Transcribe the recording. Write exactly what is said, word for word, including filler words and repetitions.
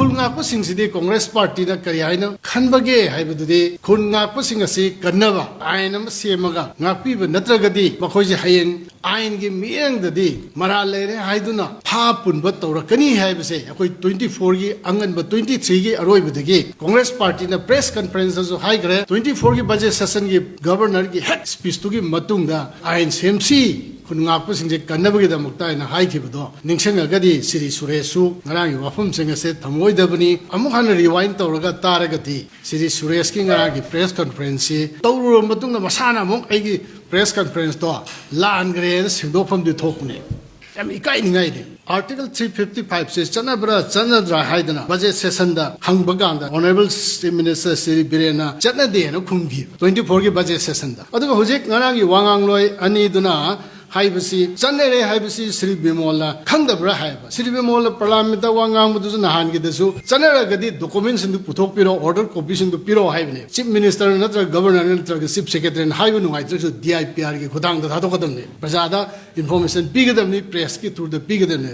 ꯈꯨꯜ ꯉꯥꯛꯄꯁꯤꯡꯁꯤꯗꯤ ꯀꯣꯡꯒ꯭ꯔꯦꯁ ꯄꯥꯔꯇꯤꯅ ꯀꯔꯤ ꯍꯥꯏꯅ ꯈꯟꯕꯒꯦ ꯍꯥꯏꯕꯗꯨꯗꯤ, ꯈꯨꯜ ꯉꯥꯛꯄꯁꯤꯡ ꯑꯁꯤ ꯀꯟꯅꯕ ꯑꯥꯏꯟ ꯑꯃ ꯁꯦꯝꯃꯒ ꯉꯥꯛꯄꯤꯕ ꯅꯠꯇ꯭ꯔꯒꯗꯤ ꯃꯈꯣꯏꯁꯦ ꯍꯌꯦꯡ ꯑꯥꯏꯟꯒꯤ ꯃꯤꯠꯌꯦꯡꯗꯗꯤ ꯃꯔꯥꯜ ꯂꯩꯔꯦ ꯍꯥꯏꯗꯨꯅ ꯐꯥ ꯄꯨꯟꯕ ꯇꯧꯔꯛꯀꯅꯤ ꯍꯥꯏꯕꯁꯦ ꯑꯩꯈꯣꯏ twenty fourꯒꯤ ꯑꯉꯟꯕ twenty threeꯒꯤ ꯑꯔꯣꯏꯕꯗꯒꯤ ꯀꯣꯡꯒ꯭ꯔꯦꯁ ꯄꯥꯔꯇꯤꯅ ꯄ꯭ꯔꯦꯁ ꯀꯟꯐꯔꯦꯟꯁꯇꯁꯨ ꯍꯥꯏꯈ꯭ꯔꯦ, twenty fourꯒꯤ ꯕꯖꯦꯠ ꯁꯦꯁꯟꯒꯤ ꯒꯕꯔꯅꯔꯒꯤ ꯍꯦꯛ ꯁ꯭ꯄꯤꯆꯇꯨꯒꯤ ꯃꯇꯨꯡꯗ ꯑꯥꯏꯟ ꯁꯦꯝꯁꯤ, ꯈꯨꯟ ꯉꯥꯛꯄꯁꯤꯡꯁꯦ ꯀꯟꯅꯕꯒꯤꯗꯃꯛꯇ ꯍꯥꯏꯅ ꯍꯥꯏꯈꯤꯕꯗꯣ ꯅꯤꯡꯁꯤꯡꯉꯒꯗꯤ ꯁꯤꯔꯤ ꯁꯨꯔꯦꯁꯁꯨ ꯉꯔꯥꯡꯒꯤ ꯋꯥꯐꯝꯁꯤꯡ ꯑꯁꯦ ꯊꯝꯃꯣꯏꯗꯕꯅꯤ꯫ ꯑꯃꯨꯛ ꯍꯟꯅ ꯔꯤꯋꯥꯏꯟ ꯇꯧꯔꯒ ꯇꯥꯔꯒꯗꯤ ꯁꯤꯔꯤ ꯁꯨꯔꯦꯁꯀꯤ ꯉꯔꯥꯡꯒꯤ ꯄ꯭ꯔꯦꯁ ꯀꯟꯐꯔꯦꯟꯁꯁꯤ ꯇꯧꯔꯨꯔꯕ ꯃꯇꯨꯡꯗ ꯃꯁꯥꯅ ꯑꯃꯨꯛ ꯑꯩꯒꯤ ꯄ꯭ꯔꯦꯁ ꯀꯟꯐꯔꯦꯟꯁꯇꯣ ꯂꯥꯟꯈ꯭ꯔꯦꯅ ꯁꯦꯡꯗꯣꯛꯐꯝꯗꯤ ꯊꯣꯛꯄꯅꯦ꯫ ꯌꯥꯝ ꯏꯀꯥꯏꯅꯤꯡꯉꯥꯏꯅꯦ꯫ Article three fifty fiveꯁꯦ ꯆꯠꯅꯕ꯭ꯔꯥ ꯆꯠꯅꯗ꯭ꯔꯥ ꯍꯥꯏꯗꯅ ꯕꯖꯦꯠ ꯁꯦꯁꯟꯗ ꯍꯪꯕ ꯀꯥꯟꯗ Honourable Chief Minister ꯁ꯭ꯔꯤ ꯕꯤꯔꯦꯟꯅ ꯆꯠꯅꯗꯦꯅ ꯈꯨꯝꯈꯤ twenty fourꯒꯤ ꯕꯖꯦꯠ ꯁꯦꯁꯟꯗ꯫ ꯑꯗꯨꯒ ꯍꯧꯖꯤꯛ ꯉꯔꯥꯡꯒꯤ ꯋꯥ ꯉꯥꯡꯂꯣꯏ ꯑꯅꯤꯗꯨꯅ ꯍꯥꯏꯕꯁꯤ ꯆꯠꯅꯔꯦ ꯍꯥꯏꯕꯁꯤ ꯁ꯭ꯔꯤ ꯕꯤꯃꯣꯜꯅ ꯈꯪꯗꯕ꯭ꯔꯥ ꯍꯥꯏꯕ꯫ ꯁ꯭ꯔꯤ ꯕꯤꯃꯣꯜꯅ ꯄꯥꯔꯂꯤꯌꯥꯃꯦꯟꯠꯇ ꯋꯥ ꯉꯥꯡꯕꯗꯨꯁꯨ ꯅꯍꯥꯟꯒꯤꯗꯁꯨ ꯆꯠꯅꯔꯒꯗꯤ ꯗꯣꯀꯨꯃꯦꯟꯁꯤꯡꯗꯨ ꯄꯨꯊꯣꯛꯄꯤꯔꯣ, ꯑꯣꯔꯗꯔ ꯀꯣꯄꯤꯁꯤꯡꯗꯨ ꯄꯤꯔꯣ ꯍꯥꯏꯕꯅꯦ꯫ ꯆꯤꯐ ꯃꯤꯅꯤꯁꯇꯔ ꯅꯠꯇ꯭ꯔꯒ ꯒꯕꯔꯅꯔ ꯅꯠꯇ꯭ꯔꯒ ꯆꯤꯐ ꯁꯦꯀ꯭ꯔꯦꯇꯔꯤꯅ ꯍꯥꯏꯕ ꯅꯨꯡꯉꯥꯏꯇ꯭ꯔꯒꯁꯨ ꯗꯤ ꯑꯥꯏ ꯄꯤ ꯑꯥꯔꯒꯤ ꯈꯨꯊꯥꯡꯗ ꯊꯥꯗꯣꯛꯀꯗꯕꯅꯦ꯫ ꯄ꯭ꯔꯖꯥꯗ ꯏꯟꯐꯣꯔꯃꯦꯁꯟ ꯄꯤꯒꯗꯕꯅꯤ, ꯄ꯭ꯔꯦꯁꯀꯤ ꯊ꯭ꯔꯨꯗ ꯄꯤꯒꯗꯕꯅꯦꯕ꯫